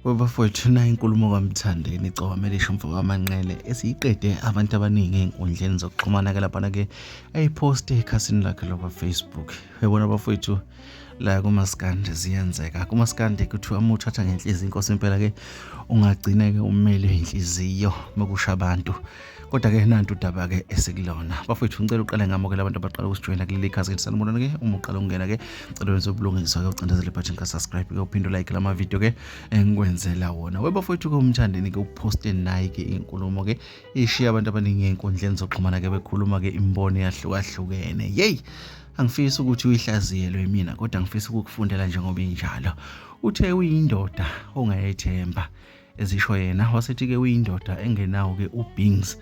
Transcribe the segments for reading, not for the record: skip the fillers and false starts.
Bafowethu, nayi inkulumo kaMthandeni Gcokama Elisha umfo kaManqele esiyiqede abantu abaningi ey'nkundleni zokuxhumana-ke laphana-ke ayiphoste ekhasini lakhe lokwa-Facebook. Uyabona bafowethu, la kumaskandi ziyenzeka. Kumaskandi kuthiwa uma uthatha ngenhliziyo inkosi impela-ke ungagcina-ke umele inhliziyo mekusha abantu. Kodwa-ke nantu udaba-ke esikulona. Bafowethu, ngicela uqale ngamukela abantu abaqala ukusijoyina kuleli khasi. Sanibonani-ke, uma uqala ukungena-ke cela wenze ubulungiswa-ke ucindezele ibhathini ka-subscribe-ke uphinde ulike lama video-ke engikwenzela wona. We bafowethu-ke, uMthandeni-ke uphoste nayi-ke inkulumo-ke ishiya abantu abaningi ey'nkundleni zokuxhumana-ke bekhuluma-ke imibono eyahlukahlukene. Yeyi, angifisi ukuthi uyihlaziyelwe mina, kodwa ngifisa ukukufundela njengoba injalo. Uthe uyindoda ongayethemba, ezisho yena, wasethi-ke uyindoda engenawo-ke uBings,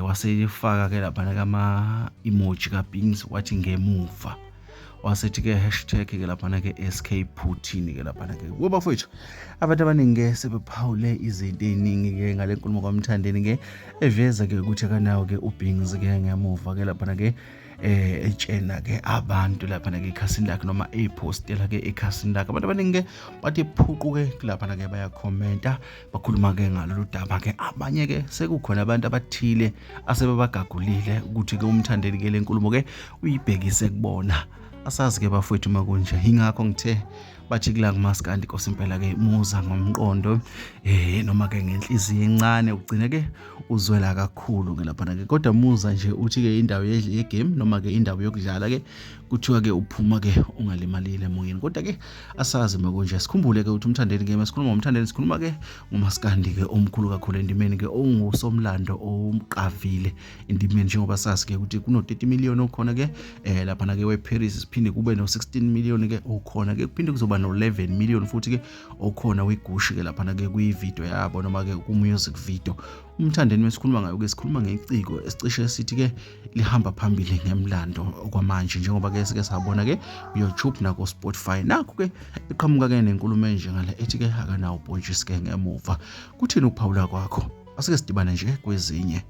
wasefaka ke laphana kama emoji kaBings, wathi ngemuva wasethi ke hashtag ke laphana ke SK Putin ke laphana ke. Bafowethu, abantu abaningi ke sebephawule izinto eziningi ke ngale nkulumo kaMthandeni ke eveza ke ukuthi akanawo ke uBings ke ngemuva ke laphana ke, etshena ke abantu laphana ke ekhasini lakhe noma epostela ke ekhasini lakhe. Abantu abaningi ke bathi phuqu ke laphana ke bayakhomenta, bakhuluma ke ngalolu daba ke. Abanye ke sekukhona abantu abathile asebebagagulile ukuthi ke uMthandeni ke lenkulumo ke uyibhekise kubona. Asazi ke bafowethu makunje, ingakho ngithe bathi kula kumaskandi inkosi impela ke muza ngomqondo noma ke ngenhliziyo encane, ugcine ke uzwela kakhulu ke laphana ke. Kodwa muza nje uthi ke indawo ye-game noma ke indawo yokudlala ke kuthiwa ke uphuma ke ungalimalile emoyeni. Kodwa ke asazi makunje. Sikhumbule ke ukuthi uMthandeni ke, masikhuluma ngoMthandeni sikhuluma ke ngomaskandi ke omkhulu kakhulu endimeni ke, ongusomlando omqavile endimeni, njengoba sazi ke ukuthi kuno 30 million okhona ke laphana ke weParis, siphinde kube no 16 million ke okhona ke, kuphinde kuzoba no 11 million futhi ke okhona weGushi ke laphana ke kwi video yabo noma ke ku music video. UMthandeni mesikhuluma ngayo ke sikhuluma ngeciko esicishe sithi ke lihamba phambili ngemlando okwamanje, njengoba ke sike sabona ke YouTube nako Spotify. Nakho ke iqhamuka ke nenkulumo enjengale ethi ke akanawo ubhontshisi ke ngemuva. Kuthini ukuphawula kwakho? Asike sidibane nje kwezinye.